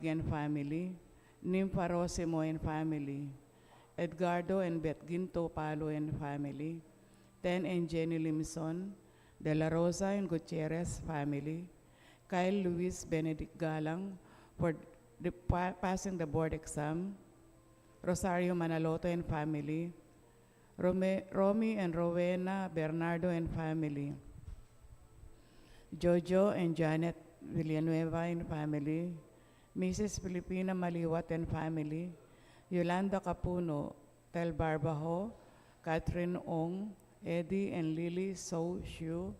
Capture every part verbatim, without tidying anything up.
and family, Nympha Rosimo and family, Edgardo and Beth Ginto Palo and family, Ten and Jenny Limson, De La Rosa and Gutierrez family, Kyle Luis Benedict Galang for the pa-, passing the board exam, Rosario Manaloto and family, Rome-, Romy and Rowena Bernardo and family, Jojo and Janet Villanueva and family, Missus Filipina Maliwat and family, Yolanda Capuno, Tel Barbajo, Catherine Ong, Eddie and Lily So Shu,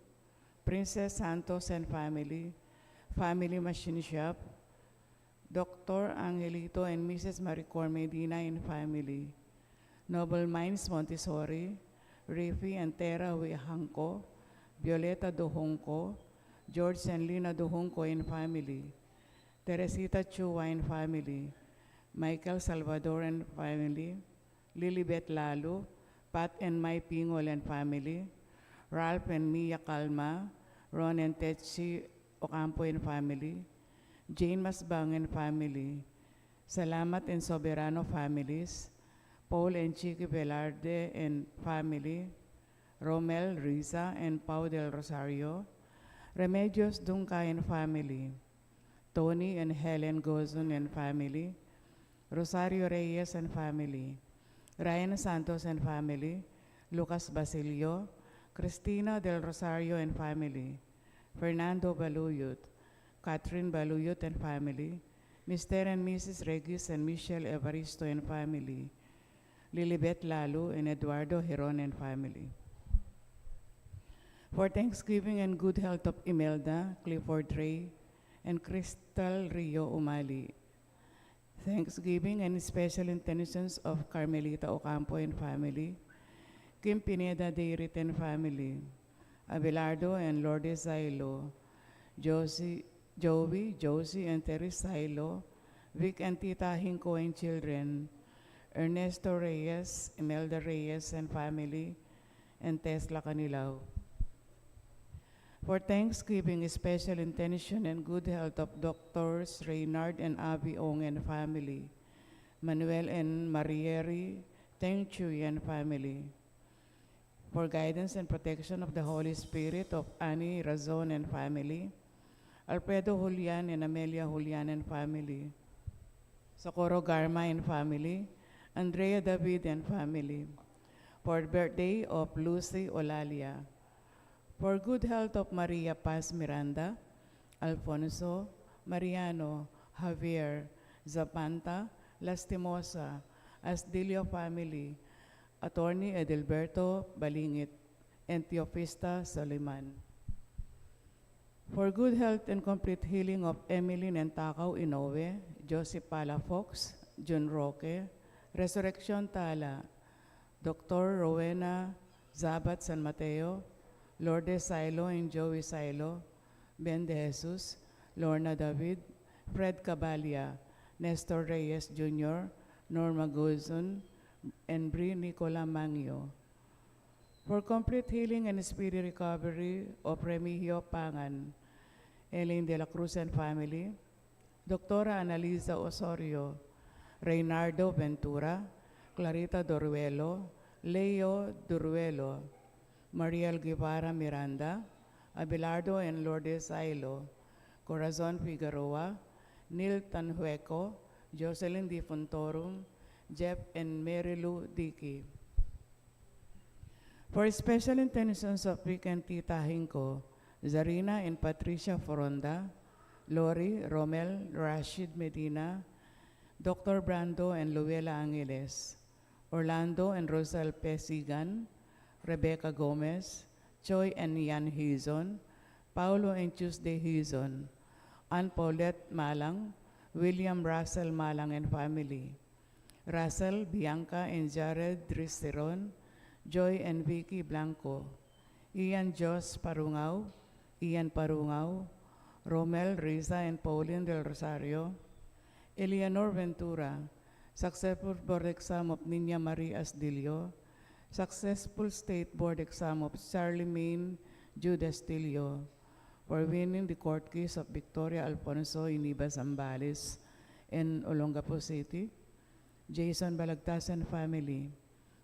Princess Santos and family, family machine shop, Doctor Angelito and Missus Maricor Medina and family, Noble Minds Montessori, Riffy and Tera Huihanco, Violeta Duhunco, George and Lina Duhunco and family, Teresita Chua and family, Michael Salvador and family, Lilibet Lalu, Pat and Mai Pingol and family, Ralph and Mia Calma, Ron and Tetsi Ocampo and family, Jane Masbang and family, Salamat and Soberano families, Paul and Chiqui Velarde and family, Romel Riza and Pau del Rosario, Remedios Dungca and family, Tony and Helen Gozon and family, Rosario Reyes and family, Ryan Santos and family, Lucas Basilio, Cristina del Rosario and family, Fernando Baluyot, Catherine Baluyot and family, Mister and Missus Regis and Michelle Evaristo and family, Lilibet Lalu and Eduardo Heron and family. For Thanksgiving and good health of Imelda, Clifford Ray, and Crystal Rio Umali. Thanksgiving and special intentions of Carmelita Ocampo and family, Kim Pineda Deirit and family, Abelardo and Lourdes Zailo, Josie, Joey, Josie and Terry Zailo, Vic and Tita Hinco and children, Ernesto Reyes, Imelda Reyes and family, and Tesla Canilao. For Thanksgiving, special intention and good health of Doctors Reynard and Avi Ong and family, Manuel and Marieri Teng Chui and family. For guidance and protection of the Holy Spirit of Annie Razon and family, Alfredo Julian and Amelia Julian and family, Socorro Garma and family, Andrea David and family. For birthday of Lucy Olalia. For good health of Maria Paz Miranda, Alfonso, Mariano, Javier, Zapanta, Lastimosa, Asdilio family, Attorney Edelberto Balingit, and Teofista Soliman. For good health and complete healing of Emily Nentacao Inoue, Joseph Palafox, Jun Roque, Resurrection Tala, Doctor Rowena Zabat San Mateo, Lourdes Silo and Joey Silo, Ben De Jesus, Lorna David, Fred Cabalia, Nestor Reyes Junior, Norma Guzon, and Bri Nicola Mangio. For complete healing and speedy recovery of Remigio Pangan, Elaine de la Cruz and family, Doctora Annalisa Osorio, Reynardo Ventura, Clarita Doruelo, Leo Doruelo, Mariel Guevara Miranda, Abelardo and Lourdes Ailo, Corazon Figueroa, Neil Tanhueco, Jocelyn Difuntorum, Jeff and Mary Lou Dickey. For special intentions of Vic and Tita Hinco, Zarina and Patricia Foronda, Lori, Romel, Rashid Medina, Doctor Brando and Luella Angeles, Orlando and Rosal Pesigan, Rebecca Gomez, Choi and Yan Hizon, Paulo and Tuesday Hizon, Ann Paulette Malang, William Russell Malang and family, Russell, Bianca, and Jared Risteron, Joy and Vicky Blanco, Ian Jos Parungao, Ian Parungao, Romel, Risa, and Pauline Del Rosario, Eleanor Ventura, successful board exam of Nina Marie Asdilio, successful state board exam of Charlemagne Jude Astilio, for winning the court case of Victoria Alfonso Iniba Zambales, in Olongapo City, Jason Balagtas and family,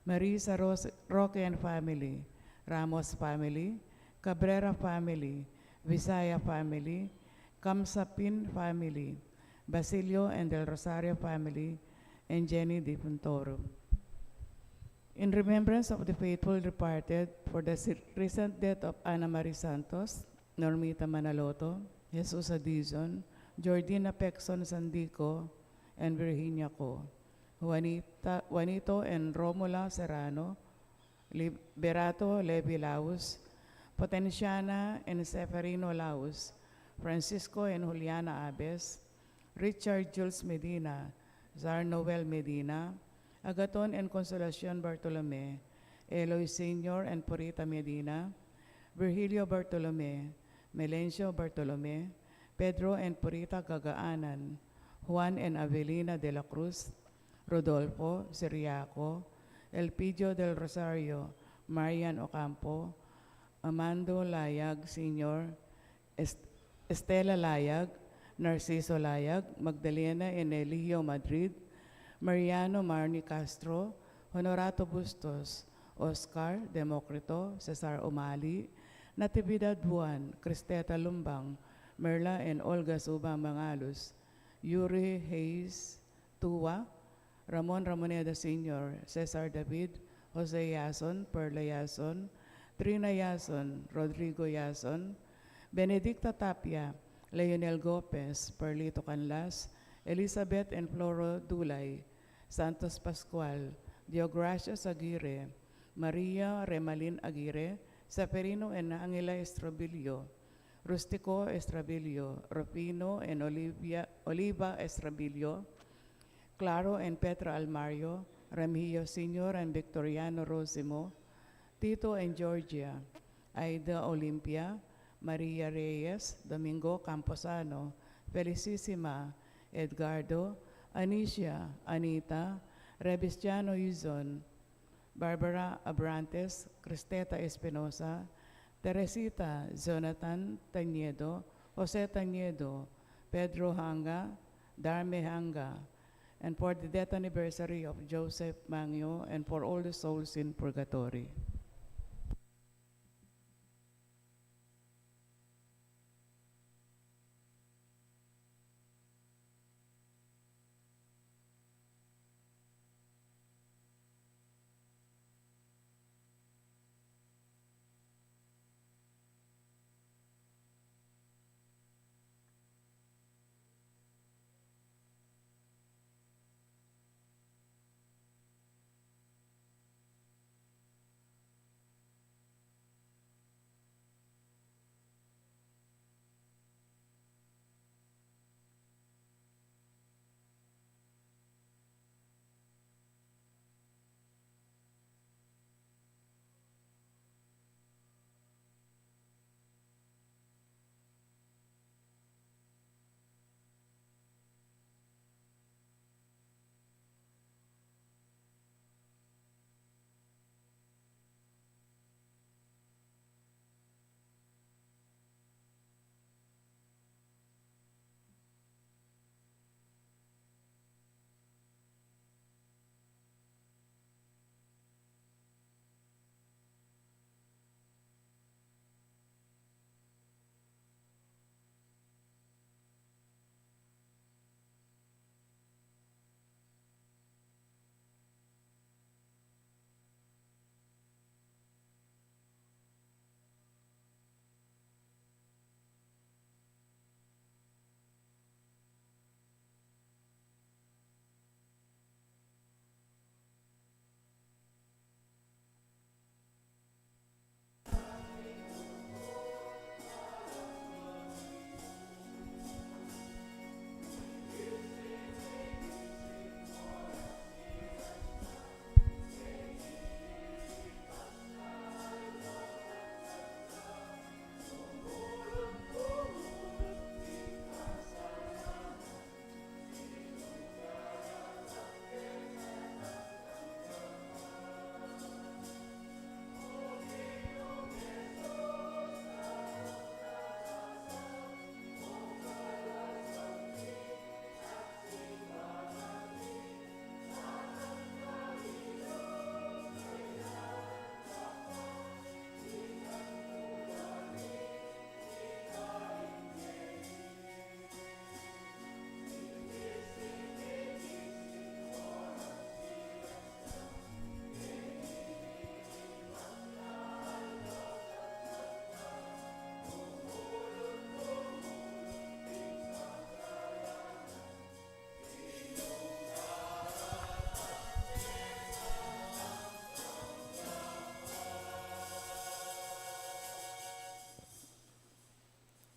Marisa Ros-, Roque and family, Ramos family, Cabrera family, Visaya family, Kamsapin family, Basilio and Del Rosario family, and Jenny Dipuntoro. In remembrance of the faithful departed, for the si-, recent death of Ana Marie Santos, Normita Manaloto, Jesus Adizon, Jordina Pexon Sandico, and Virginia Co, Juanita, Juanito and Romula Serrano, Liberato Levi Laus, Potenciana and Seferino Laus, Francisco and Juliana Abes, Richard Jules Medina, Zar Noel Medina, Agaton and Consolacion Bartolome, Eloy Senior and Purita Medina, Virgilio Bartolome, Melencio Bartolome, Pedro and Purita Gagaanan, Juan and Avelina de la Cruz, Rodolfo Siriaco, Elpidio del Rosario, Marian Ocampo, Amando Layag Senior, Est-, Estela Layag, Narciso Layag, Magdalena and Eligio Madrid, Mariano Marnie Castro, Honorato Bustos, Oscar, Democrito, Cesar Umali, Natividad Buan, Cristeta Lumbang, Merla and Olga Suba Mangalus, Yuri Hayes Tua, Ramon Ramoneda Senior, Cesar David, Jose Yason, Perla Yason, Trina Yason, Rodrigo Yason, Benedicta Tapia, Leonel Gopez, Perlito Canlas, Elizabeth and Floro Dulay, Santos Pascual, Deogracias Aguirre, Maria Remalin Aguirre, Seferino and Angela Estrabilio, Rustico Estrabilio, Rufino and Olivia, Oliva Estrabilio, Claro and Petra Almario, Remigio Senior and Victoriano Rosimo, Tito and Georgia, Aida Olimpia, Maria Reyes, Domingo Camposano, Felicissima, Edgardo, Anicia, Anita, Rebistiano Izon, Barbara Abrantes, Cristeta Espinosa, Teresita, Jonathan Tañedo, Jose Tañedo, Pedro Hanga, Darme Hanga, and for the death anniversary of Joseph Mangio and for all the souls in purgatory.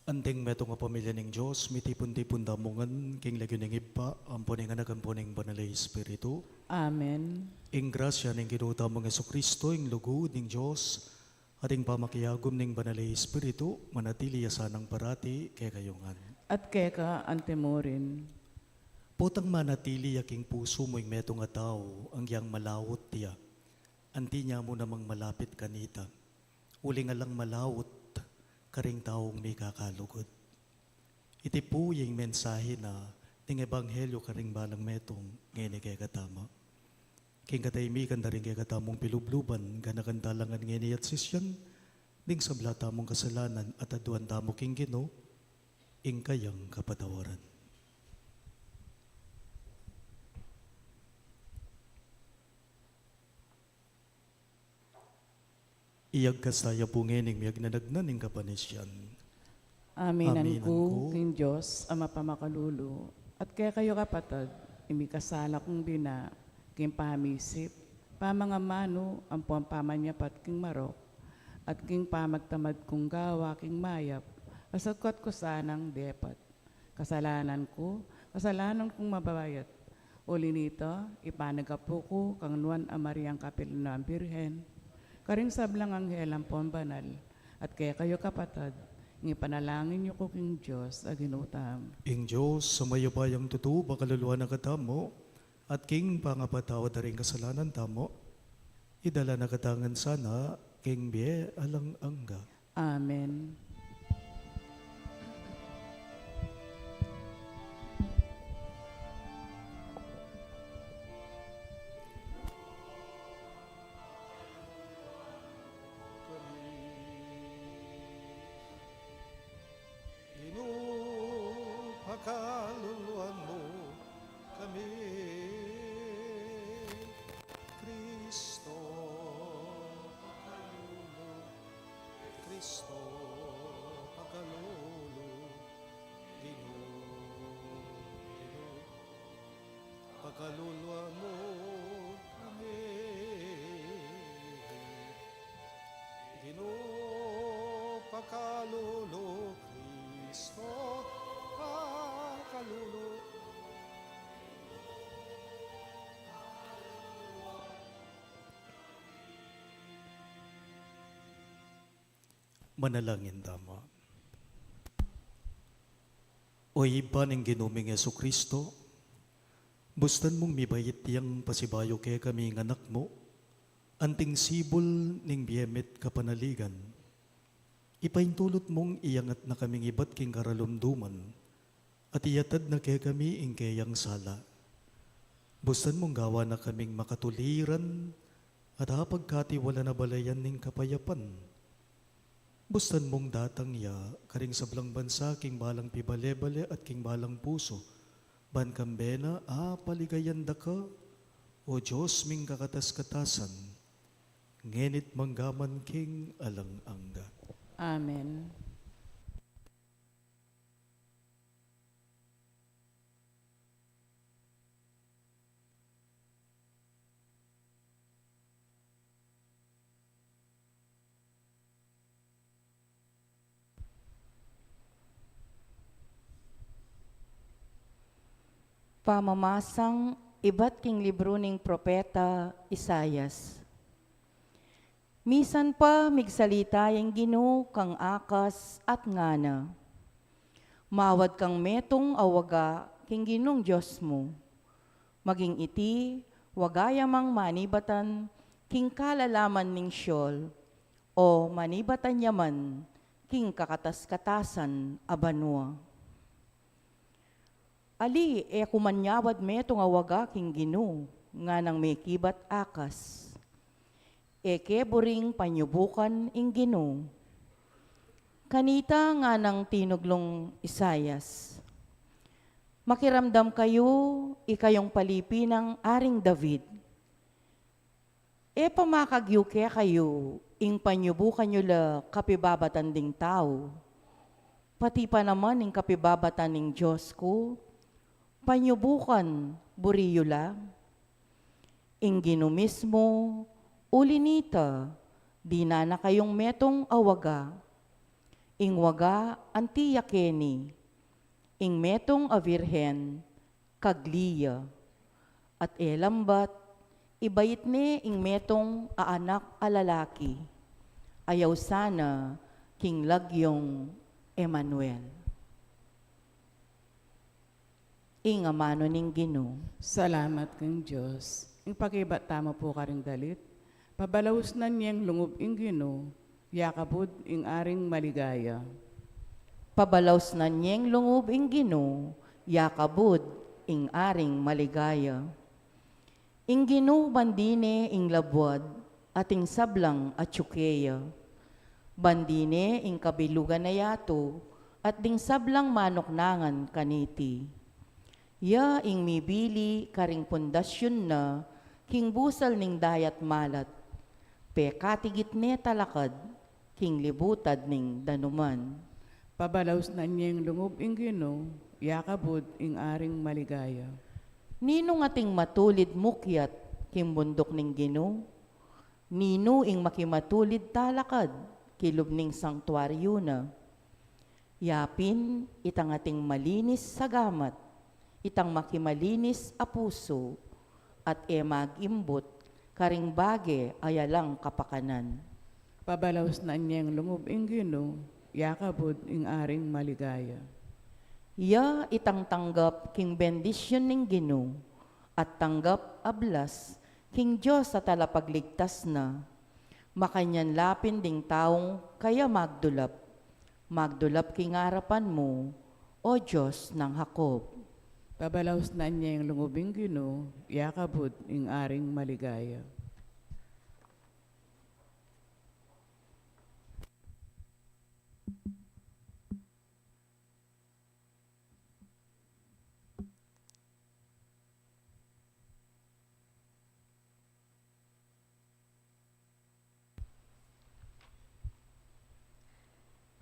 Anting metung a pamilya ning Dios, mitipun-tipun tamu ngan king lagyu ning Ibpa, ampo ning Anak, ampo ning Banal a Espiritu. Amen. Ing grasya ning Ginu tamung Jesucristo, ing lugud ning Dios, at ing pamakiagum ning Banal a Espiritu, manatili ya sanang parati kekayu ngan. At keka antimurin. Potang manatili ya king pusu mu ing metung a tau, agyang malaut ya, anti nya mu namang malapit kanita, uling alang malaut karing taung mikakalugud. Iti pu ing mensahe na ning Ebanghelyo karing balang metung ngeni kekatamu. King katahimikan da ring kekatamung pilubluban, ganakan tamu la ngan ngeni at sisian ding sabla tamung kasalanan at aduan tamu king Ginu ing kayang kapatawaran. Iyagkas taya pu ngening miyagnanagnan ning kapanisian. Aminan ku king Dios a mapamakalulu, at kekayu kapatad, ing mikasala kung dina, king pamisip, pamangamanu, ampong pamanyapat king marok, at king pamagtamad kung gawa king mayap, asagkat ku sanang depat. Kasalanan ku, kasalanan kung mabayat. Uli nita, ipanagapu ku kang Nuan a Mariang Kapilan a Birhen, karing sablang anghel ampong banal, at kekayu kapatad, ing ipanalangin yu ku king Dios a Ginu tamu. Ing Dios a mayupayang tutu, pakaluluan na katamu, at king pangapatawad da ring kasalanan tamu, idala na kata ngan sana king bie alang angga. Amen. Ginu, pakaluluan mu kami. Kristo, pakalulu. Kristo, pakalulu. Ginu, Ginu, pakaluluan mu kami. Ginu, pakalulu. Kristo, pakalulu. Manalangin tamu. O Ibpa ning Ginu ming Jesucristo, bustan mung mibait yang pasibayu kekami ing Anak mu, anting sibul ning bie mit kapanaligan. Ipaintulut mung iyangat na kaming ibat king karalumduman, at iyatad na kekami ing keyang sala. Bustan mung gawa na kaming makatuliran, at apagkatiwala na balayan ning kapayapan. Bustan mung datang ya karing sablang bansa king balang pibale-bale at king balang pusu, ban kambe na apaligayan da ka, O Dios ming kakatas-katasan, ngeni't manggaman king alang angga. Amen. Pamamasang ibat king libru ning propeta Isaias. Misan pa migsalita ing Ginu kang Akaz at ngana, mawad kang metung a waga king Ginung Dios mu. Maging iti, waga ya mang manibatan king kalalaman ning Sheol, o manibatan ya man king kakatas-katasan a banua. Ali, e ku manyawad metung a waga king Ginu, nganang mekibat Akaz. E ke buring panyubukan ing Ginu. Kanita nganang tinuglung Isaias, makiramdam kayu, ikayung palipi nang Aring David. E pamakagyu kekayu ing panyubukan yu la kapibabatan ding tau, pati pa naman ing kapibabatan ning Dios ku, panyubukan buri yu la? Ing Ginu mismu, uli nita, dinan na kayung metung a waga. Ing waga anti ya keni, ing metung a birhen kagli ya, at e lambat ibait ne ing metung a anak a lalaki, a yausana king lagyung Emmanuel. Ing amanu ning Ginu. Salamat king Dios. Ing pakibat tamu pu karing dalit. Pabalausnan yeng lungub ing Ginu, ya kabud ing aring maligaya. Pabalausnan yeng lungub ing Ginu, ya kabud ing aring maligaya. Ing Ginu bandi ne ing labuad at ing sablang atsu keya. Bandi ne ing kabilugan a yatu at ding sablang manuknangan kaniti. Ya ing mibili karing pundasyun na king busal ning dayat malat, pekatigit ne talakad king libutad ning danuman. Pabalausnan yeng lungub ing Ginu, ya kabud ing aring maligaya. Ninung ating matulid mukyat king bunduk ning Ginu? Ninu ing makimatulid talakad kilub ning sangtuaryu na? Ya pin itang ating malinis a gamat, itang makimalinis a pusu, at e magimbut karing bage a yalang kapakanan. Pabalausnan yeng lungub ing Ginu, ya kabud ing aring maligaya. Ya itang tanggap king bendisyun ning Ginu, at tanggap a blas king Dios a talapagligtas na. Makanyan la pin ding taung kaya magdulap, magdulap king arapan mu, O Dios nang Jacob. Pabalausnan yeng lungub ing Ginu, ya kabud ing aring maligaya.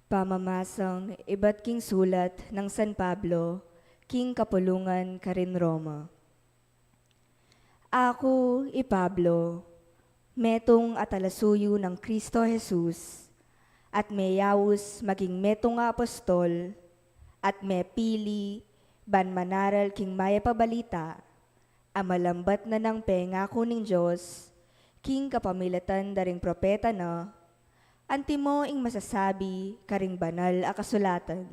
Pamamasang ibat king sulat nang San Pablo king kapulungan karin Roma. Aku i Pablo, metung a talasuyu nang Kristo Jesus, at meyaus maging metung a apostol, at mepili ban manaral king Mayap a Balita, a malambat na nang pengaku ning Dios king kapamilatan da ring propeta na, antimo ing masasabi karing banal a kasulatan.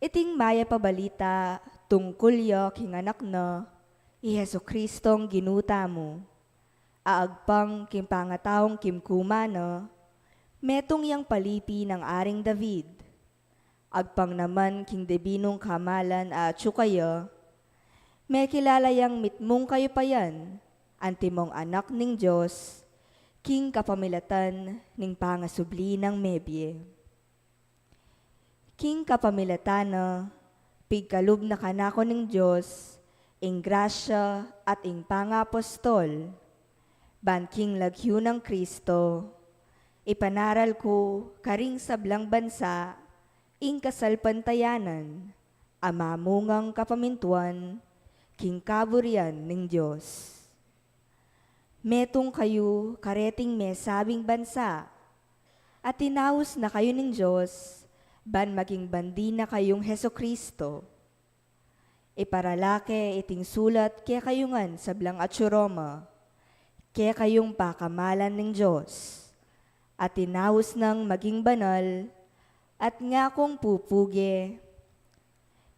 Iting Mayap a Balita tungkul ya king Anak na, i Jesucristong Ginu tamu, a agpang king pangataung kimkuma na, metung yang palipi nang Aring David. Agpang naman king dibinung kamalan a atsu kaya, mekilala yang mitmung kayupayan, antimong anak ning Dios, king kapamilatan ning pangasubli nang mebie. King kapamilatan na, pigkalub na kanaku ning Dios ing grasya at ing pangapostol, ban king lagyu nang Kristo, ipanaral ku karing sablang bansa ing kasalpantayanan a mamungang kapamintuan king kaburian ning Dios. Metung kayu kareting mesabing bansa, at tinaus na kayu ning Dios ban maging bandi na kayung Jesucristo. Iparalake iting sulat kekayu ngan sablang atsu Roma, kekayung pakamalan ning Dios, at tinaus nang maging banal, at ngakung pupuge.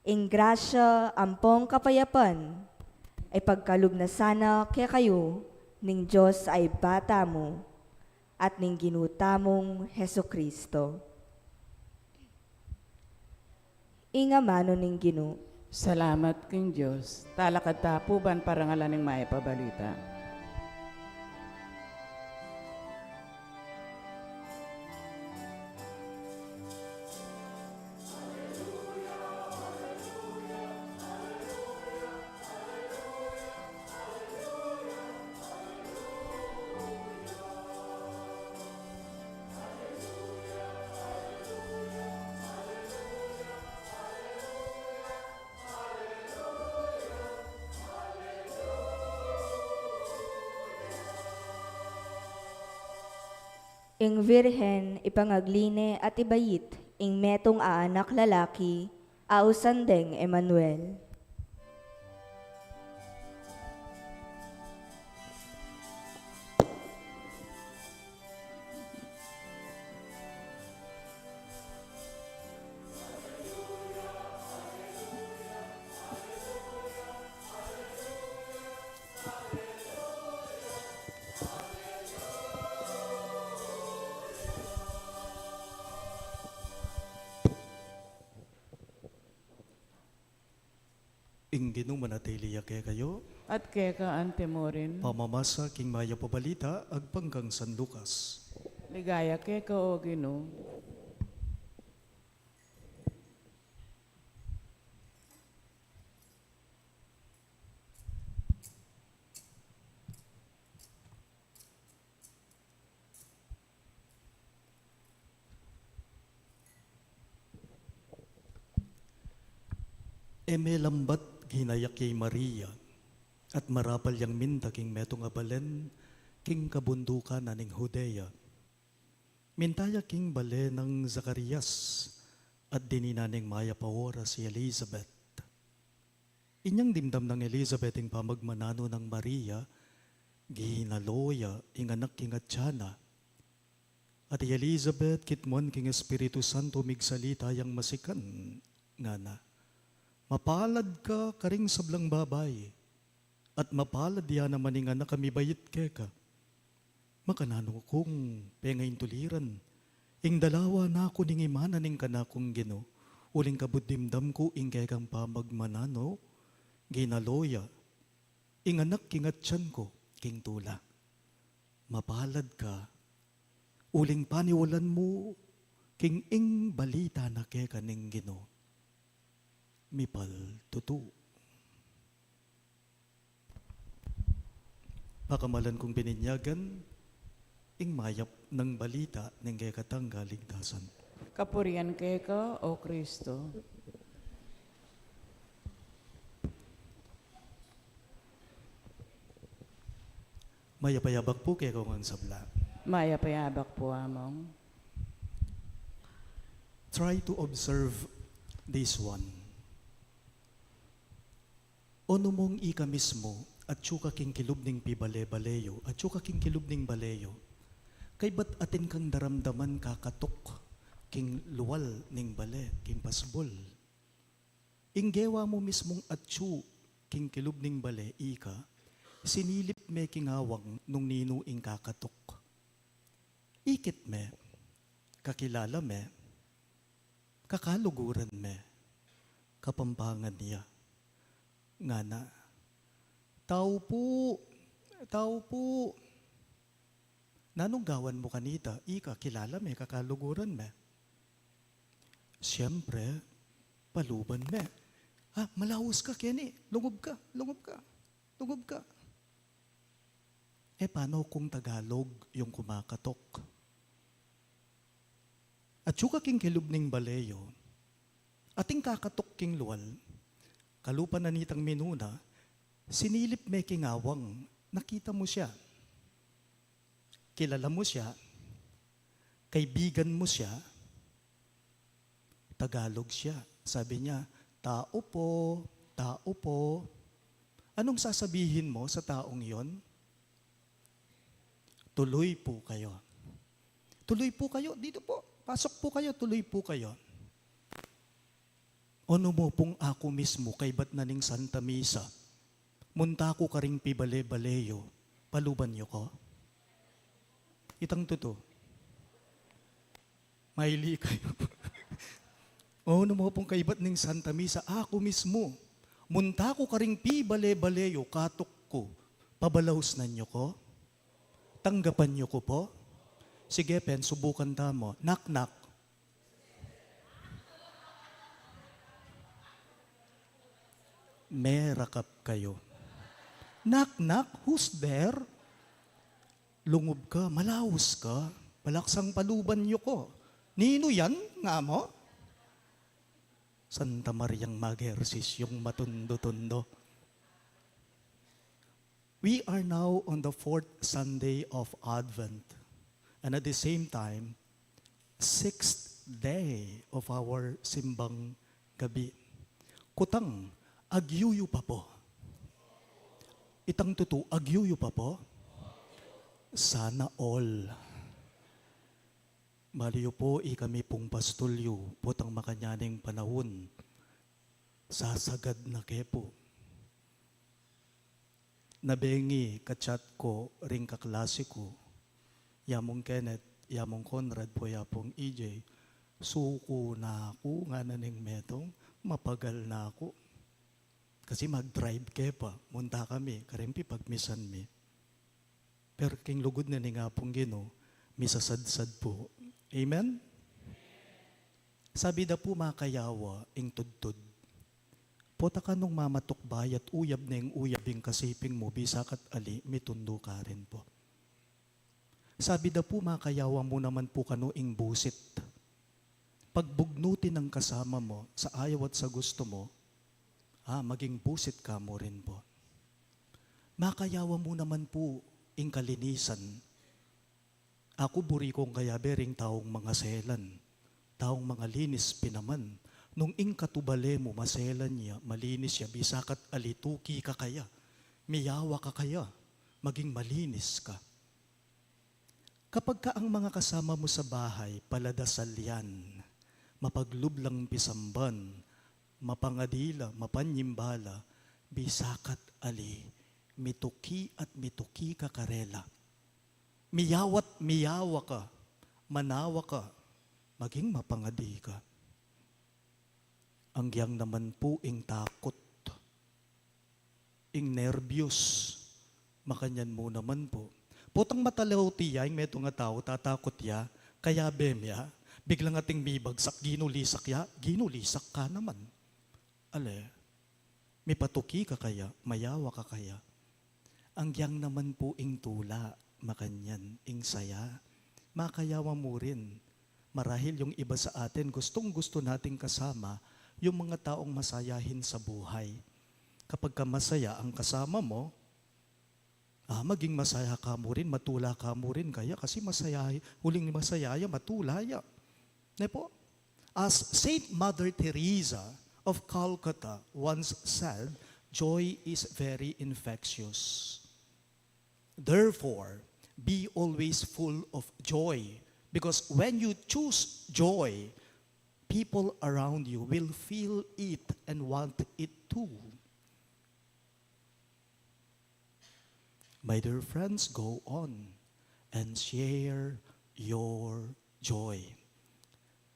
Ing grasya ampong kapayapan ipagkalub na sana kekayu ning Dios a Ibpa tamu at ning Ginu tamung Jesucristo. Ing amanu ning Ginu. Salamat king Dios. Talakad ta pu ban parangalan ing Mayap a Balita. Ing Virgen ipangagli ne at ibait ing metung a anak lalaki, ausan deng Emanuel. Ing Ginu manatili ya kekayu. At keka antimurin. Pamamasa king Mayap a Balita agpang kang San Lucas. Ligaya keka, O Ginu. E melambat ginayak ya i Maria, at marapal yang minta king metung a balen king kabundukan na ning Judea. Minta ya king bale nang Zacarias, at dininan ning mayap a oras i Elizabeth. Inyang dimdam nang Elizabeth ing pamagmananu nang Maria, ginalo ya ing anak king atian na. At i Elizabeth, kitmuan king Espiritu Santo, migsalita yang masikan, ngana, "Mapalad ka karing sablang babai, at mapalad ya naman ing anak a mibait keka. Makananu kung pengaintuliran ing dalawa na ku ning imanan ning kanakung Ginu, uling kabud dimdam ku ing kekang pamagmananu, ginalo ya ing anak king atian ku king tula. Mapalad ka, uling paniwalan mu king ing balita na keka ning Ginu mipaltutu." Pakamalan kung bininyagan ing mayap nang balita ning kekatang kaligtasan. Kapurian keka, O Kristo. Mayap a yabak pu kekayu ngan sabla. Mayap a yabak pu, Among. Try to observe this one. Onu mung ika mismu, atsu ka king kilub ning pibale-bale yu, atsu ka king kilub ning bale yu, kaybat atin kang daramdaman kakatuk king lual ning bale, king pasbul. Ing gewa mu mismung atsu king kilub ning bale, ika, sinilip me king awang nung ninu ing kakatuk. Ikit me, kakilala me, kakaluguran me, Kapampangan ya. Ngana, "Tau pu, tau pu." Nanung gawan mu kanita? Ika, kilala me, kakaluguran me. Siyempre, paluban me. "Ah, malaus ka, keni. Lungub ka, lungub ka, lungub ka." E pano kung Tagalog yung kumakatok? Atsu ka king kilub ning bale yu, atin kakatok king lual, kalupa na nitang minuna, sinilip me king awang, nakita mu siya. Kilala mu siya, kaibigan mu siya, Tagalog siya. Sabi niya, "Tau po, tau po." Anong sasabihin mo sa taong yon? "Tuloy po kayo. Tuloy po kayo. Dito po. Pasok po kayo. Tuloy po kayo." Onu mu pung aku mismu, kaybat na ning Santa Misa, munta ku karing pibale-bale yu, paluban yu ku? Itang tutu. Maili kayu. Onu mu pung kaybat ning Santa Misa, aku mismu, munta ku karing pibale-bale yu, katuk ku, pabalausnan yu ku? Tanggapan yu ku pu? Sige, pen, subukan tamu. Knock, knock. Merakap kayu. "Knock, knock, who's there?" "Lungub ka, malaus ka, palaksang paluban yu ku." "Ninu yan?" nga mu. Santa Mariang mag-ehersisyu, matundo-tundo. We are now on the fourth Sunday of Advent. And at the same time, sixth day of our simbang gabi. Kutang, agyu yu pa pu? Itang tutu, agyu yu pa pu? Sana all. Bale yu pu, ikami pung pastul yu, potang makanyan ing panaun, sasagad na ke pu. Nabengi ka-chat ku ring kaklasi ku, ya mung Kenneth, ya mung Conrad, pu ya pung E J, suku na ku, ngana ning metung, mapagal na ku. Kasi mag-drive ke pa, munta kami, karin pipagmisan mi. Pero king lugud na ning Apung Ginu, misasadsad pu. Amen? Sabi da pu, makayawa ing tudtud. Pota ka nung mamatukbay at uyab na ing uyab ing kasiping mu, bisa ka't ali, mitundu karin pu. Sabi da pu, makayawa mu naman pu kanu ing busit. Pagbugnutin ang kasama mo sa ayaw at sa gusto mo, ah, maging busit ka mu rin pu. Makayawa mu naman pu ing kalinisan. Aku buri kung kayabe ring taung mangaselan, taung mangalinis pin naman. Nung ing katubale mu maselan ya, malinis ya, bisa ka't ali, tuki ka kaya, miyawa ka kaya, maging malinis ka. Kapag ka ang mga kasama mu sa bahay, paladasal yan, mapaglub lang pisamban, mapangadi la, mapanyimbala, bisa ka't ali, mituki at mituki ka karela. Miyawa't miyawa ka, manawa ka, maging mapangadi ka. Anggiyang naman pu ing takut, ing nerbiyos, makanyan mu naman pu. Potang matalaw tiya, ing metung a tau, tatakut ya, kayabe mya, biglang ating mibagsak, ginulisak ya, ginulisak ka naman. Ale, mipatuki ka kaya, mayawa ka kaya. Anggiyang naman pu ing tula, makanyan ing saya. Makayawa mu rin. Marahil yung iba sa atin, gustong-gusto nating kasama yung mga taong masayahin sa buhay. Kapag ka masaya ang kasama mo, ah, maging masaya ka mu rin, matula ka mu rin kaya kasi masaya, huling masaya ya, matula ya. Ne po? As Saint Mother Teresa of Calcutta once said, "Joy is very infectious." Therefore, be always full of joy, because when you choose joy, people around you will feel it and want it too. My dear friends, go on and share your joy.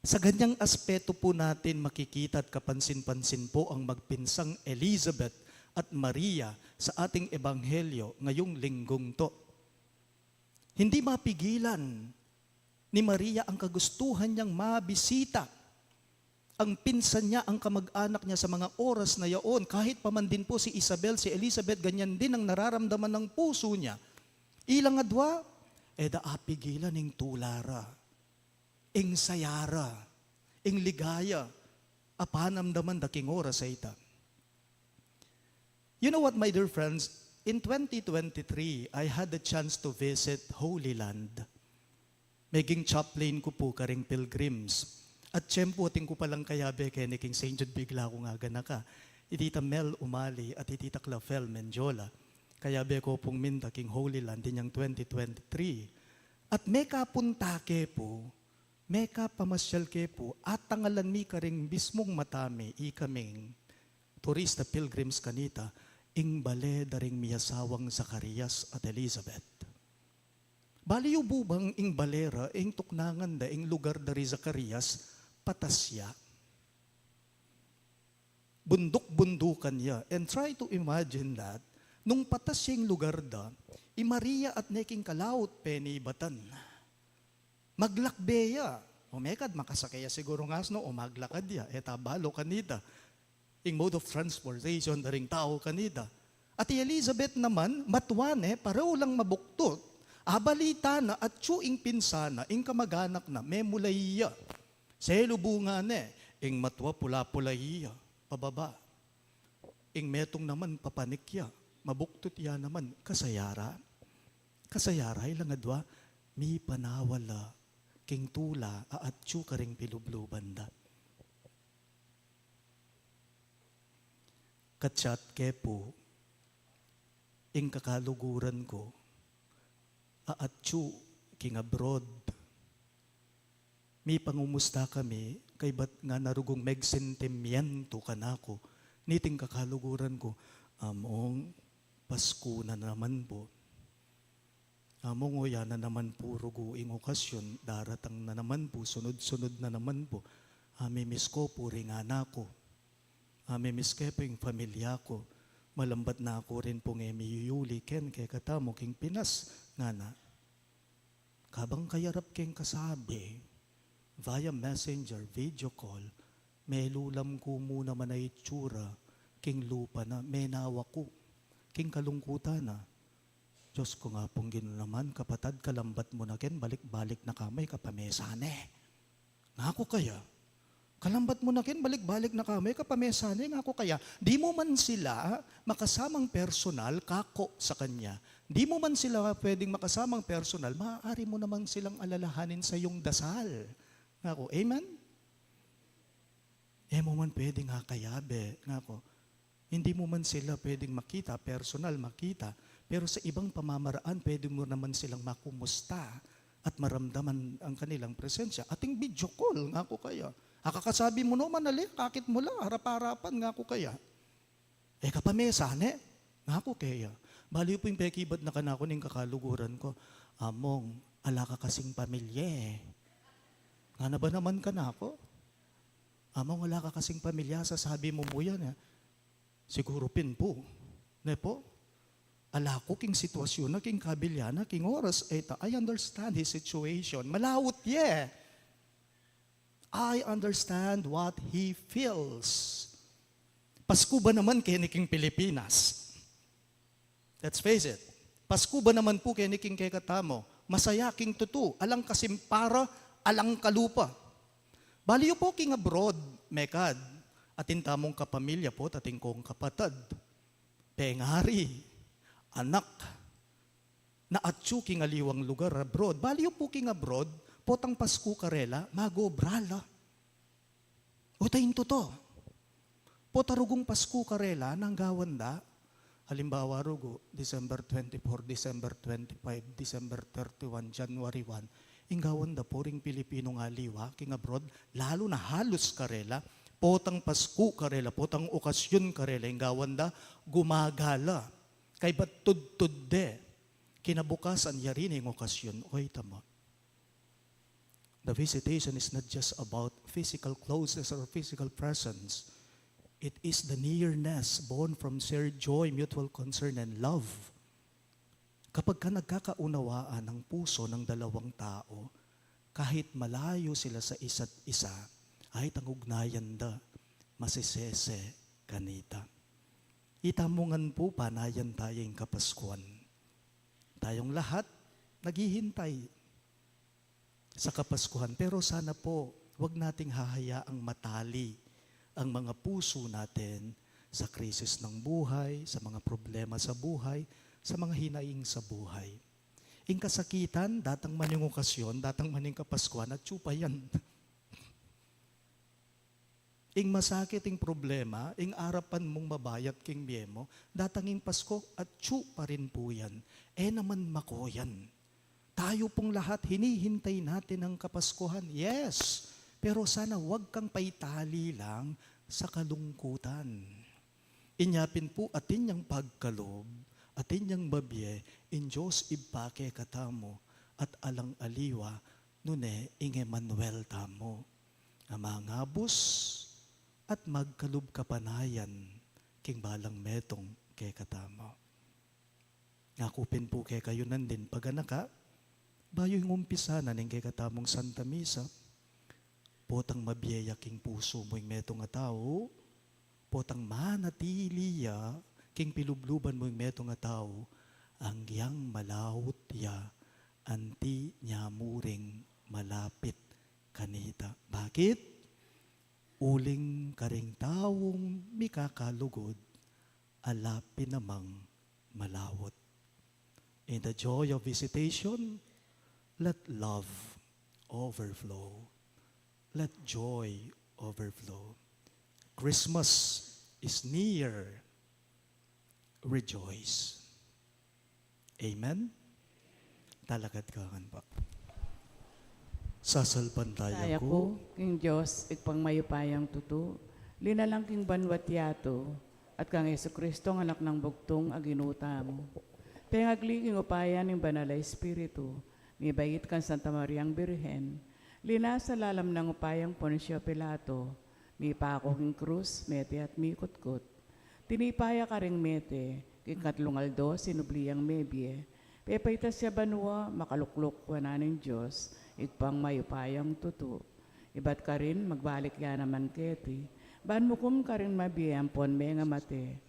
Sa ganyang aspeto po natin makikita at kapansin-pansin po ang magpinsang Elizabeth at Maria sa ating ebanghelyo ngayong linggong to. Hindi mapigilan ni Maria ang kagustuhan niyang mabisita ang pinsan niya, ang kamag-anak niya sa mga oras na yaon. Kahit pa man din po si Isabel, si Elizabeth, ganyan din ang nararamdaman ng puso niya. Ilang adwa, e da apigilan ing tula ra, ing saya ra, ing ligaya a panamdaman da king oras a ita. You know what, my dear friends? In twenty twenty-three, I had the chance to visit Holy Land. Meging chaplain ku pu karing pilgrims. At tiyempu atin ku palang kayabe keni king Saint Jude, bigla kung aganaka. I Tita Mel Umali at i Tita Clafel Mendiola. Kayabe ku pung minta king Holy Land inyang twenty twenty-three. At mekapunta ke pu, mekapamasyal ke pu, atangalan mi karing mismung mata mi, ikaming turista pilgrims kanita, ing bale da ring miyasawang Zacarias at Elizabeth. Bale yu pu bang ing bale ra, ing tuknangan da, ing lugar da ri Zacarias, patas ya. Bunduk-bundukan ya. And try to imagine that, nung patas ya ing lugar da, i Maria at ne king kalaut penibatan. Maglakbe ya. O mekad makasake ya sigurung asno o maglakad ya. E ta balu kanita ing mode of transportation da ring tau kanita. At i Elizabeth naman, matua ne, pareu lang mabuktut. Abalita na, atyu ing pinsan na, ing kamag-anak na, memulay ya. Selubungan ne, ing matua pula-pulay ya pababa. Ing metung naman papanik ya, mabuktut ya naman, kasaya ra. Kasaya ra, ilang adwa, Mipanawala king tula a atyu karing pilubluban da. Katsat ke pu, ing kakaluguran ku a atyu king abroad. Mipangumusta kami, kaybat ngana rugung megsentimientu kanaku niting kakaluguran ku, among Pasku na naman pu. Among o ya na naman pu rugu ing okasyon, daratang na naman pu, sunod-sunod na naman pu. Amimiss ku pu ring anak ku. Amimiss ke pu ing pamilya ku. Malambat na ku rin pung e miyuyuli ken kekatamu king Pinas, ngana. Kabang kayarap keng kasabi, via messenger, video call, melulam ku mu naman a itsura king lupa na, menawa ku king kalungkutan na. Diyos ko, nga pung Ginu naman, kapatad, kalambat mu na ken balik-balik na ka mu, e ka pa mesane. Ngaku kaya, kalambat mu na ken balik-balik na ka mu, e ka pa mesane, ngaku kaya. Di mu man sila makasamang personal, kako sa kanya. Di mu man sila pwedeng makasamang personal, maaari mu naman silang alalahanin sa iyong dasal. Ngaku, amen? E mu man pwedeng akayabe, ngaku. Hindi mo man sila pwedeng makita, personal makita, pero sa ibang pamamaraan, pwede mo naman silang makumusta at maramdaman ang kanilang presensya. Ating video call, ngaku kaya. Akakasabi mo naman, ali, akakit mo la, harap-harapan, ngaku kaya. E ka pa mesane, ngaku kaya. Bali pu ing pekibat na kanaku ning kakaluguran ku, among, ala ka kasing pamilya e. Ngana ba naman kanaku? Among ala ka kasing pamilya, sasabi mu mu yan, e. Siguru pin pu. Ne pu? Ala ku king sitwasyun na, king kabilya na, king oras, e ta, I understand his situation. Malaut ye. I understand what he feels. Pasku ba naman keni king Pilipinas? Let's face it. Pasku ba naman pu keni king kekatamu? Masaya king tutu, alang kasimpara, alang kalupa. Bali yu pu king abroad, mekad, atin tamung kapamilya pu, atin kong kapatad, pengari, anak, na atyu king aliwang lugar abroad. Bali yu pu king abroad, potang Pasku karela, magobra la. Uta ing tutu. Pota rugung Pasku karela, nanu ing gawan da? Halimbawa rugu, December twenty-four, December twenty-five, December thirty-one, January one. Ing gawan da pu ring Pilipinung aliwa king abroad, lalu na halus karela, potang Pasku karela, potang okasyun karela, ing gawan da, gumagala. Kaybat tudtud de. Kinabukasan, yari ne ing okasyun. Oy, tama. The visitation is not just about physical closeness or physical presence. It is the nearness born from shared joy, mutual concern, and love. Kapagka nagkakaunawaan ang puso ng dalawang tao, kahit malayo sila sa isa't isa, ay ang ugnayan da masisese kanita. Ita mu ngan pu, panayan taya ing Kapaskuhan. Tayong lahat naghihintay sa Kapaskuhan. Pero sana po, wag nating hahayaang matali ang mga puso natin sa krisis ng buhay, sa mga problema sa buhay, sa mga hinaing sa buhay. Ing kasakitan, datang man ing okasyon, datang man ing Kapaskuhan, atyu pa yan. Ing masakit, ing problema, ing arapan mung mabayat king bie mu, datang ing Pasko, atyu pa rin pu yan. E naman mako yan. Tayo pung lahat, hinihintay natin ang Kapaskuhan. Yes, pero sana wag kang paitali lang sa kalungkutan. Inya pin pu, atin yang pagkalub, atin yang babie ing Dios Ibpa kekatamu, at alang aliwa, nune ing Emmanuel tamu, a mangabus at magkalub kapanayan king balang metung kekatamu. Ngaku pin pu kekayu nandin paganaka, bayu ing umpisa na ning kekatamung Santa Misa, potang mabie ya king pusu mu ing metung a tau, potang manatili ya king pilubluban mu ing metung a tau, anggiyang malaut ya anti nya mu ring malapit kanita. Bakit? Uling karing taung mikakalugud, ala pin namang malaut. In the joy of visitation, Let love overflow. Let joy overflow. Christmas is near. Rejoice. Amen? Talakad ka ngan pa. Sasalpantaya ku king Dios, Ibpang mayupayang tutu, linalang king banua't yatu, at kang Jesucristo, Anak nang bugtung, a Ginu tamu. Pengagli king upaya ning Banal a Espiritu, mibait kang Santa Mariang Birhen, linasa lalam nang upayang Poncio Pilato, mipaku king krus, mete at mikutkut. Tinipa ya karing mete, king katlung aldo sinubli yang mebie. Pepaitas ya banua, makalukluk wanan ning Dios, Ibpang mayupayang tutu. Ibat karin, magbalik ya naman keti, ban mukum karing mabie ampon mengamate.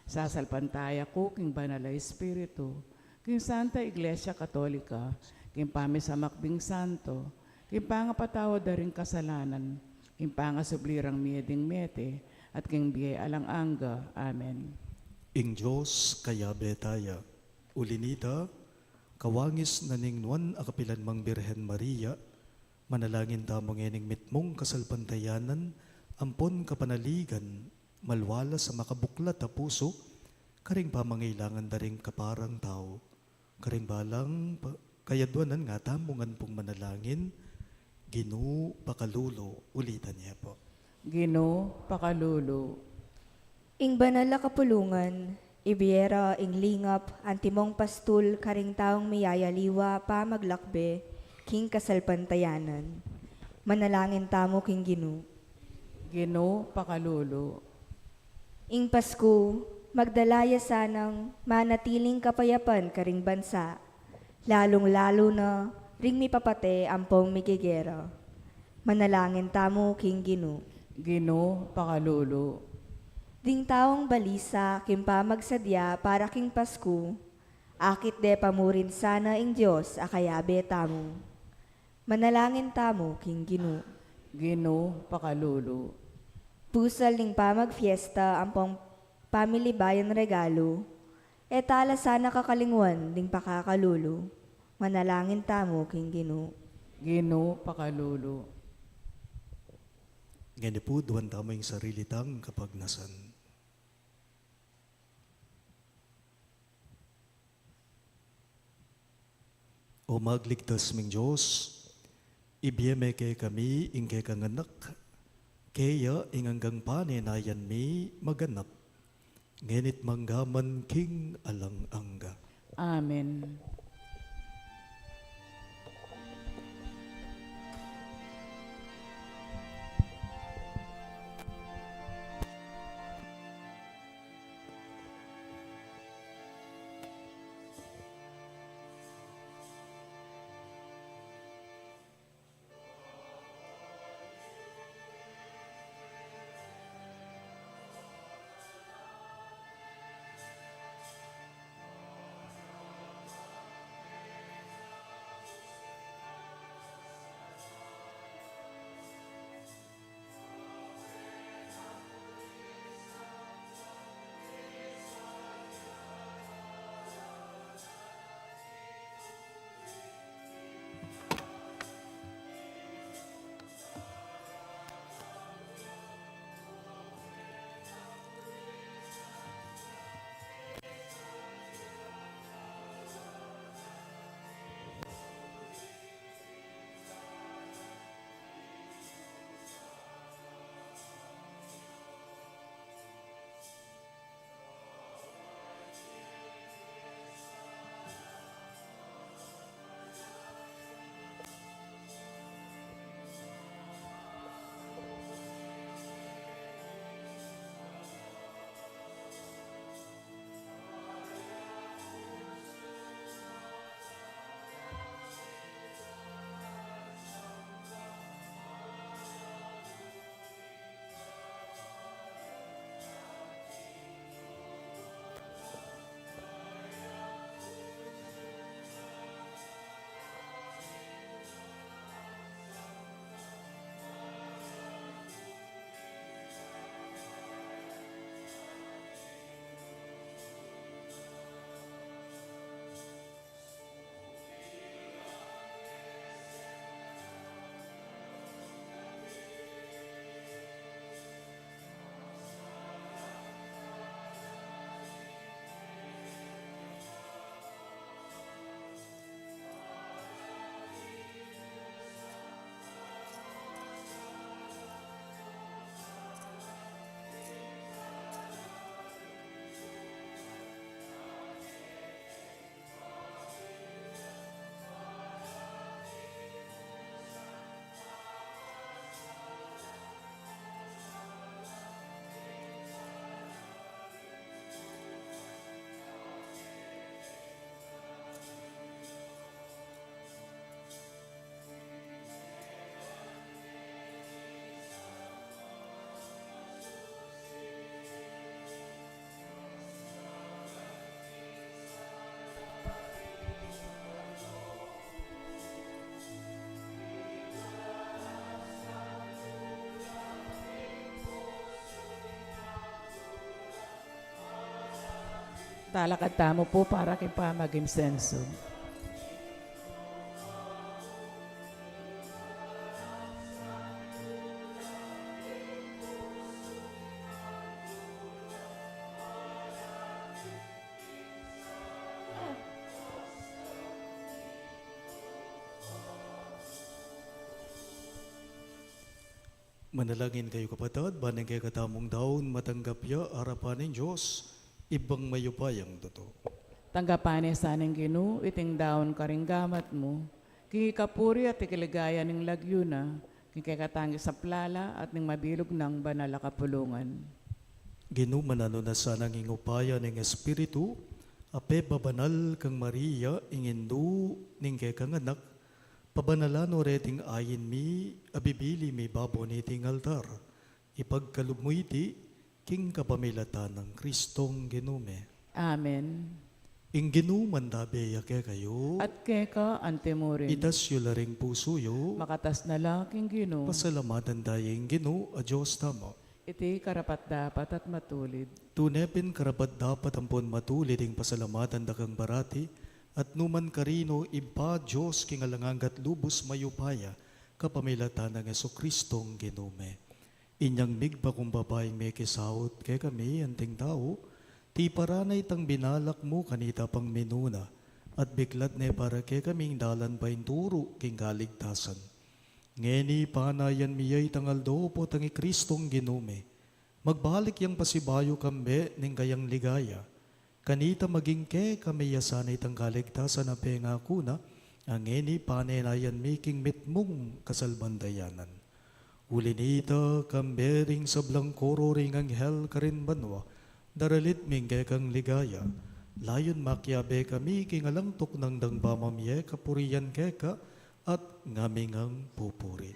Sasalpantaya ku king Banal a Espiritu, king Santa Iglesia Katolika, king pamisamak ding santo, king pangapatawad da ring kasalanan, king pangasubli rang mie ding mete, at king bie alang angga. Amen. Ing Dios kayabe taya. Uli nita, kawangis na ning nuan a kapilan mang Birhen Maria, manalangin tamu ngening mitmung kasalpantayanan ampon kapanaligan, malwalas a makabuklat a pusu, karing pamangailangan da ring kaparang tau. Karing balang pa-, kayadwanan nga tamu ngan pung manalangin, Ginu pakalulu, ulitan ye pu. Ginu pakalulu. Ing banal a kapulungan, ibie ra ing lingap antimong pastul karing taung miyayaliwa pamaglakbe king kasalpantayanan. Manalangin tamu king Ginu. Ginu pakalulu. Ing Pasku, magdala ya sanang manatiling kapayapan karing bansa, lalung-lalu na ring mipapate ampong migegera. Manalangin tamu king Ginu. Ginu pakalulu. Ding taung balisa king pamagsadya para king Pasku, akit de pa mu rin sana ing Dios a kayabe tamu. Manalangin tamu king Ginu. Ginu pakalulu. Pusal ning pamagfiesta ampong pamilibayan regalu, e tala sana kakalingwan ding pakakalulu. Manalangin tamu king Ginu. Ginu pakalulu. Ngeni pu, duan tamu ing sarili tang kapagnasan. O magligtas ming Dios, ibie me kekami ing kekang Anak, keya ing anggang panenayan mi maganap, ngeni't manggaman king alang angga. Amen. Talakad tamu pu para king pamag-insenso. Manalangin kayu, kapatad, ban ing kekatamung daun matanggap ya arapan ning Dios, Ibpang mayupayang tutu. Tanggapan na sana ning Ginu iting daun karing gamat mu, king ikapuri at ikiligaya ning lagyu na, king kekatang isaplala at ning mabilug nang banal a kapulungan. Ginu, mananu na sana ing upaya ning Espiritu a pepabanal kang Maria, ing indu ning kekang Anak, pabanalan no reting ain mi a bibili mi babo niting altar. Ipagkalub mu iti king kapamilatan nang Kristong Ginu mi. Amen. Ing Ginu mantabe ya kekayu. At keka antimurin. Itas yu la ring pusu yu. Makatas na la king Ginu. Pasalamatan taya ing Ginu a Dios tamu. Iti karapat-dapat at matulid. Tune pin karapat-dapat ampon matulid ing pasalamatan da kang parati, at numan karin, O Ibpa, Dios king alang angga at lubus mayupaya, kapamilatan nang Jesucristong Ginu mi. Inyang migpakumbaba ing mekisaut kekami anting tau, tiparan na itang binalak mu kanita pang minuna, at biklat ne para kekami ing dalan painturu king kaligtasan. Ngeni panayan mi ya itang aldo potang i Kristong Ginu mi. Magbalik yang pasibayu kambe ning kayang ligaya. Kanita maging kekami ya sana itang kaligtasan a pengaku na, a ngeni panenayan mi king mitmung kasalpantayanan. Uli nita, kambe ring sablang koro ring anghel karin banua, daralit mi ing kekang ligaya. Layun makiabe kami king alang tuknang dang pamamie kapurian keka, at ngaming pupuri.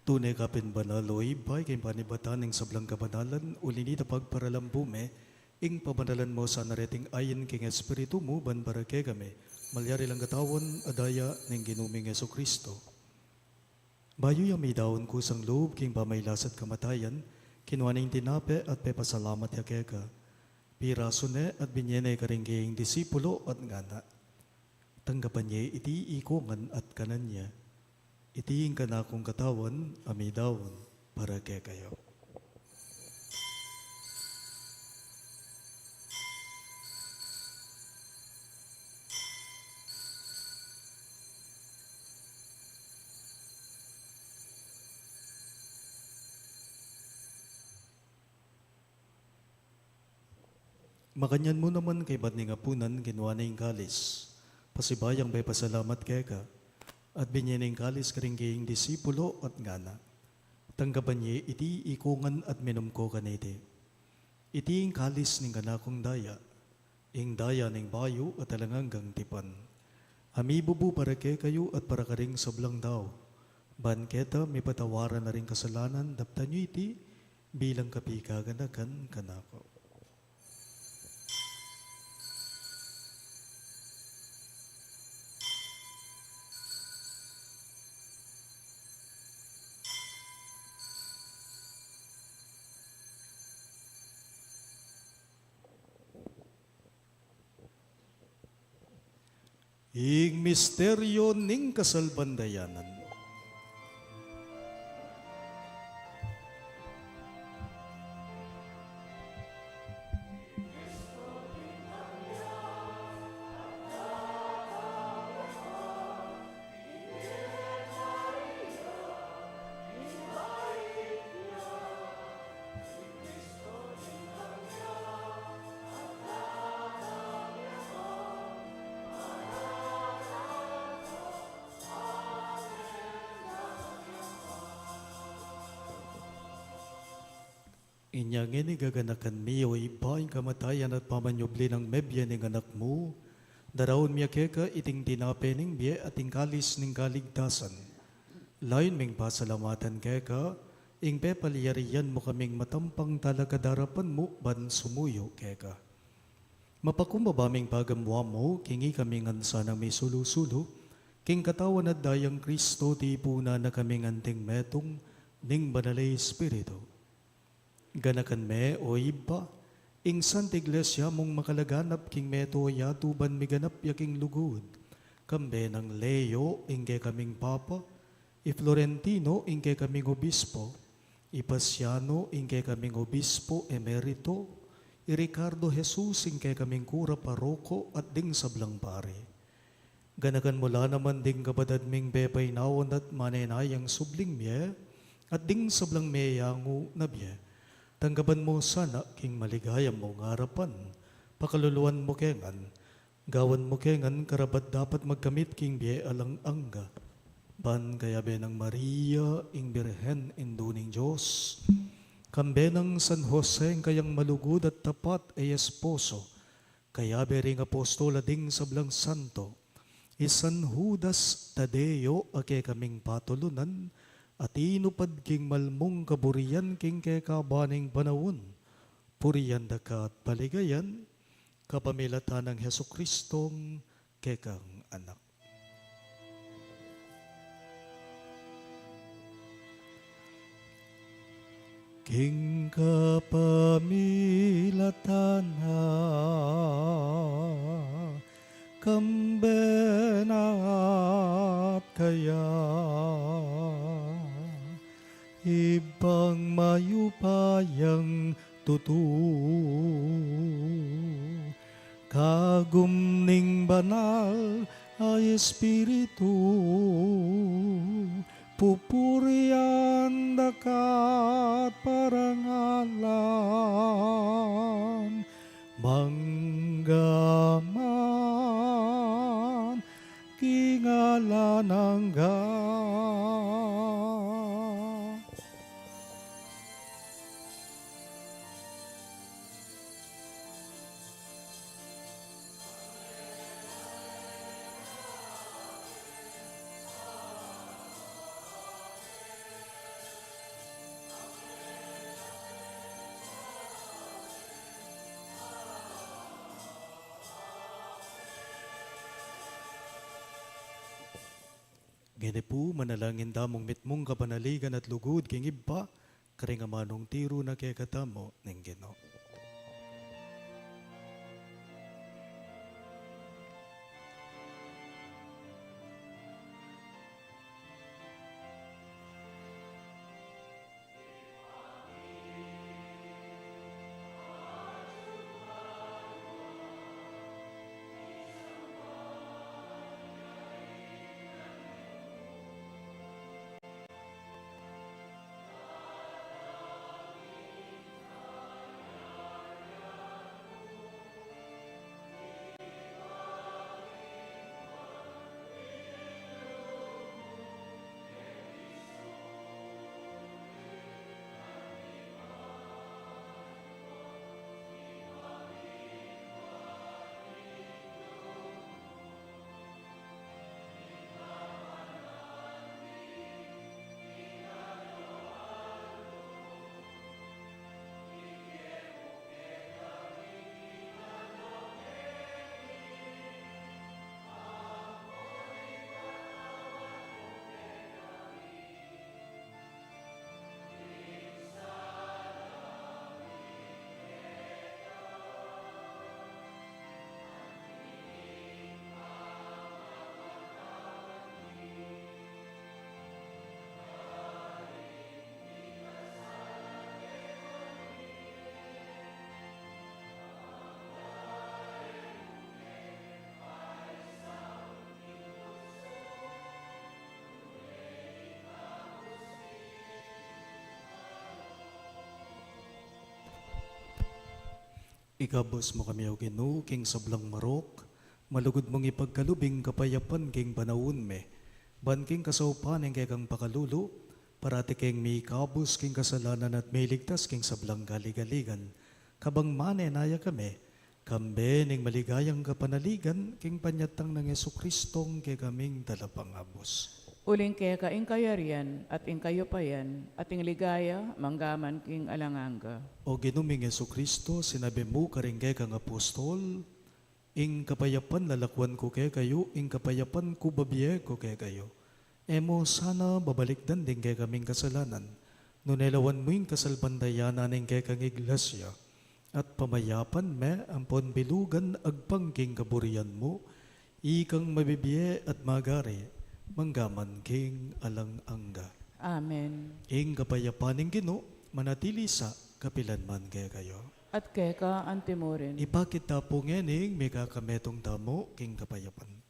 Tune ka pin banal, o Ibpa, ika ing panibatan ning sablang kabanalan, uli nita pagparalambu me ing pabanalan mu sana reting ain king Espiritu mu, ban para kekami malyari lang katawan at daya ning Ginu ming Jesucristo. Bayu yang midaun kusang lub king pamailas at kamatayan, kinua ne ing tinape at pepasalamat ya keka. Pirasu ne at binye ne karing kayang disipulo at ngana: Tanggapan ye iti ikongan at kanan ye. Iti ing kanakung katawan a midaun para kekayu. Makanyan mu naman kaybat ning apunan, kinua ne ing kalis, Pasibayu yang pepasalamat keka, at binye ne ing kalis karing kayang disipulo at ngana: Tanggapan ye iti ikongan at minum ko kaniti. Iti ing kalis ning kanakung daya, ing daya ning bayu at alang anggang tipan, a mibubu para kekayu at para karing sablang tau, ban keta mipatawaran la ring kasalanan. Daptan yu iti bilang kapikaganakan kanaku. Ing misteryo ning kasalpantayanan. Inya ngeni, gaganakan mi, o Ibpa, ing kamatayan at pamanyubli nang mebie ning Anak mu, daraun mi keka iting tinape ning bie at ing kalis ning kaligtasan. Layun ming pasalamatan keka ing pepalyarian mu kaming matampang talakad king arapan mu ban sumuyu keka. Mapakumbaba ming pagamuan mu king ikami ngan sanang misulu-sulu king Katawan at Dayang Kristo, tipunan na kaming anting metung ning Banal a Espiritu. Ganakan me, o Ibpa, ing Santa Iglesia mung makalaganap king meto a yatu ban miganap ya king lugud, kambe nang Leo ing kekaming Papa, i Florentino ing kekaming Obispo, i Pasiano ing kekaming Obispo Emerito, i Ricardo Jesus ing kekaming Kura Paroko at ding sablang pari. Ganakan mu la naman ding kapatad ming pepainawan at manenayang subling mie, at ding sablang meyangu na bie. Tanggapan mu sana king maligaya mung arapan, pakaluluan mu ke ngan, gawan mu ke ngan karapat-dapat magkamit king bie alang angga. Ban kayabe nang Maria, ing Birhen, Indu ning Dios, kambe nang San Jose, ing kayang malugud at tapat a esposo, kayabe ring apostol a ding sablang santo, i San Judas Tadeo a kekaming patulunan, a tinupad king malmung kaburian king kekaban ning panaun, purian da ka at paligayan, kapamilatan nang Jesucristong kekang Anak. King kapamilatan na, kambe na at kaya, Ibpang mayupayang tutu, kagum ning Banal a Espiritu, pupurian da ka at parangalan, mangga man king alang angga. Ngeni pu, manalangin tamung mitmung kapanaligan at lugud king Ibpa, karing amanung tiru na kekatamu ning Ginu. Ikabus mu kami, O Ginu, king sablang marok, malugud mung ipagkalub ing kapayapan king panaun mi, ban king kasaupan ning kekang pakalulu, parati keng mikabus king kasalanan at miligtas king sablang kaligaligan, kabang manenaya kami, kambe ning maligayang kapanaligan, king panyatang nang Jesucristong kekaming talapangabus. Uling keka ing kayarian, at ing kayupayan, at ing ligaya, manggaman king alang angga. O Ginu ming Jesucristo, sinabi mu karing kekang apostol, ing kapayapan lalakwan ku kekayu, ing kapayapan ku babie ku kekayu. E mu sana babalikdan ding kekaming kasalanan, nune lawan mu ing kasalpantayanan ning kekang iglesia, at pamayapan me ampon bilugan agpang king kaburian mu, ikang mabibie at magari, manggaman king alang angga. Amen. Ing kapayapan ning Ginu, manatili sa kapilan man kekayu. At keka antimurin. Ipakit ta pu ngening mikakametung tamu king kapayapan.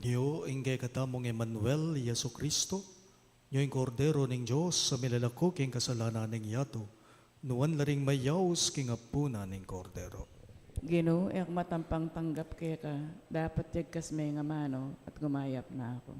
Nyo ing kekatamung Emmanuel, Jesucristo, nyo ing Kordero ning Dios, a milalako king kasalanan ning yatu, nuan la ring mayaus king apunan ning Kordero. Ginu, e ku matampang tanggap keka, dapot yagkas me ing amanu at gumayap na ku.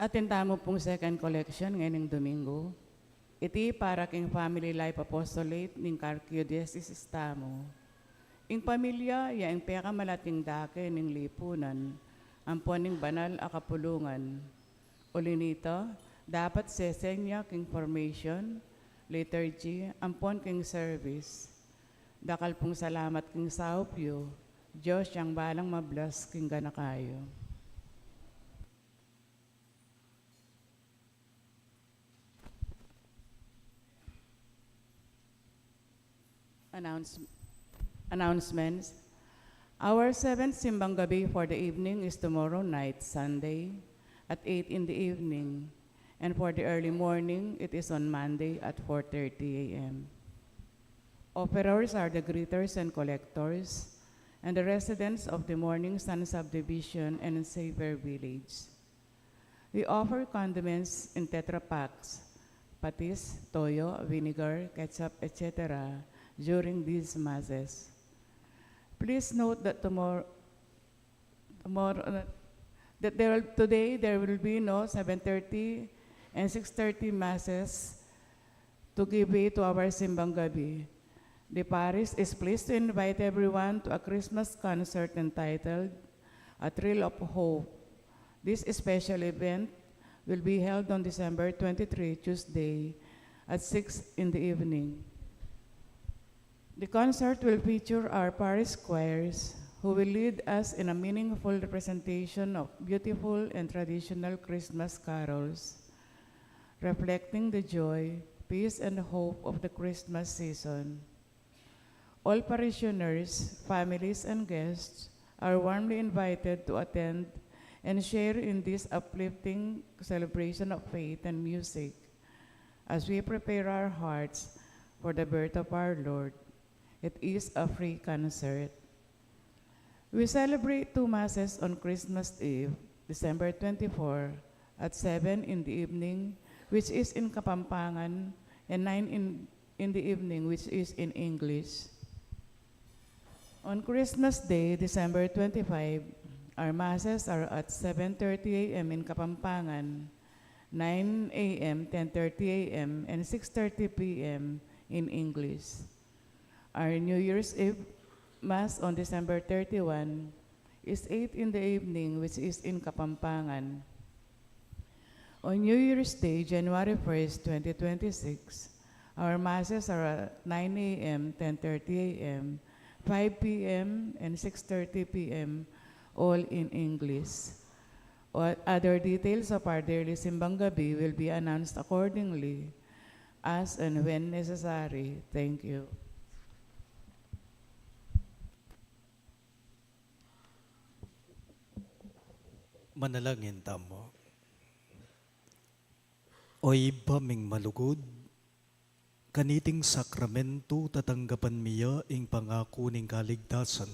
Atin tamu pung second collection ngening Domingo. Iti para king Family Life Apostolate ning Archdiocese tamu. Ing pamilya ya ing pekamalating dake ning lipunan ampon ning banal a kapulungan. Uli nita, dapat sesenya king formation, liturgy, ampon king service. Dakal pung salamat king saup yu. Dios yang balang mablas king ganaka yu. Announce-, announcements. Our seventh Simbang Gabi for the evening is tomorrow night, Sunday, at eight in the evening, and for the early morning, it is on Monday at four thirty a m. Offerers are the greeters and collectors, and the residents of the Morning Sun Subdivision and Xavier Village. We offer condiments in Tetra Paks, patis, toyo, vinegar, ketchup, et cetera, during these masses. Please note that tomorrow, tomorrow, uh, that there will, today there will be no seven thirty and six thirty masses to give way to our Simbang Gabi. The parish is pleased to invite everyone to a Christmas concert entitled A Thrill of Hope. This special event will be held on December twenty-three, Tuesday, at six in the evening. The concert will feature our parish choirs, who will lead us in a meaningful representation of beautiful and traditional Christmas carols, reflecting the joy, peace, and hope of the Christmas season. All parishioners, families, and guests are warmly invited to attend and share in this uplifting celebration of faith and music as we prepare our hearts for the birth of our Lord. It is a free concert. We celebrate two masses on Christmas Eve, December twenty-four, at seven in the evening, which is in Kapampangan, and nine in, in the evening, which is in English. On Christmas Day, December twenty-five, our masses are at seven thirty a m in Kapampangan, nine a m, ten thirty a m, and six thirty p m in English. Our New Year's Eve Mass on December thirty-one is eight in the evening, which is in Kapampangan. On New Year's Day, January first, twenty twenty-six, our masses are at nine a m, ten thirty a m, five p m, and six thirty p m, all in English. O-, other details of our daily Simbang Gabi will be announced accordingly as and when necessary. Thank you. Manalangin tamu. O Ibpa ming malugud, kaniting sakramentu tatanggapan mi ya ing pangaku ning kaligtasan.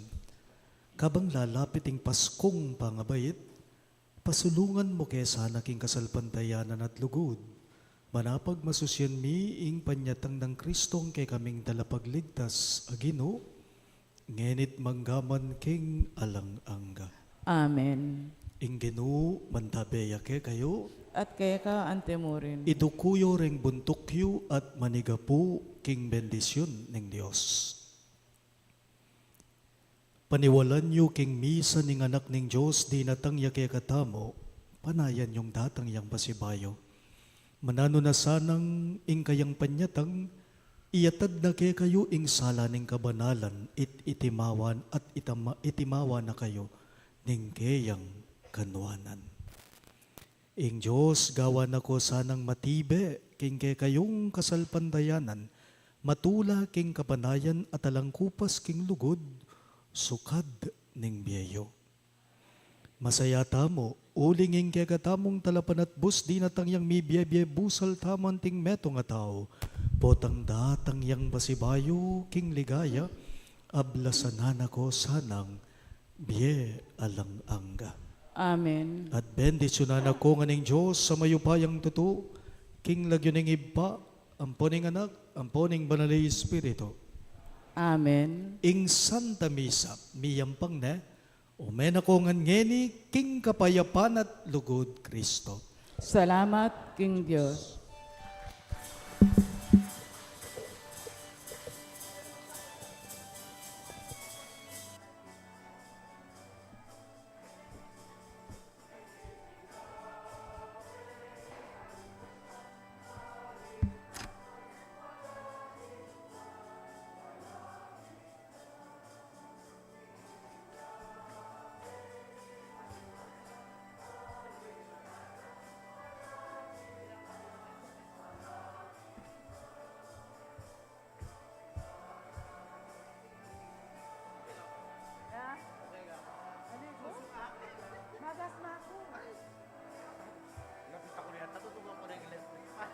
Kabang lalapit ing Paskung pangabait, pasulungan mu ke sana king kasalpantayanan at lugud, manapag masusian mi ing panyatang nang Kristong kekaming Talapagligtas a Ginu, ngeni't mangga man king alang angga. Amen. Ing Ginu mantabe ya kekayu. At keka antimurin. Iduku yu reng buntuk yu at manigapu king bendisyun ning Dios. Paniwalan yu king misa ning Anak ning Dios dinatang ya kekatamu, panayan yung datang yang pasibayu. Mananu na sanang ing kayang panyatang, iyatad na kekayu ing sala ning kabanalan, it itimawan at itama-, itimawan na kayu ning keyang kanuanan. Ing Dios gawan na ko sanang matibe king kekayung kasalpantayanan, matula king kapanayan at alang kupas king lugud, sukad ning bie yu. Masaya tamu, uling ing kekatamung talapanatbus dinatang yang mibie-bie busal tamu anting metung a tau, potang datang yang pasibayu king ligaya, ablasan na ko sanang bie alang angga. Amen. At bendisyunan na ko ngan ning Dios a mayupayang tutu, king lagyu ning Ibpa, ampo ning Anak, ampo ning Banal a Espiritu. Amen. Ing Santa Misa, miyampang ne, ume na ko ngan ngeni, king kapayapan at lugud Kristo. Salamat king Dios. Magas na ku. Lapit na ku na yata, tutukan ku na ing electric fan.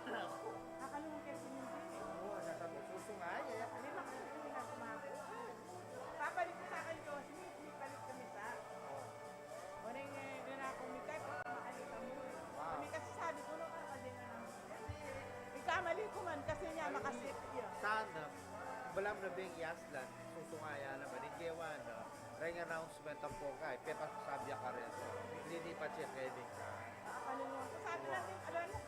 Kakalungan ke sinindi. Oo, nasa susungay e. Hindi, makasusunod na kumaku. Papalik ku sa kay Josie, may palit kami sa. O, neng, e, nung aku mitay, pa, makita mu. Wow. Kami kasi sabi ku, no, kasi na lang. Ikamali ku man, kasi niya, makasip iya. Sana, balam na beng yaslan, susungay na ba, ning gewa na, reng announcement ang po kay, pepa sabi ya kareto. Lilipat siya kay Nika. Kakalungan ku. Sabi natin, alam mo,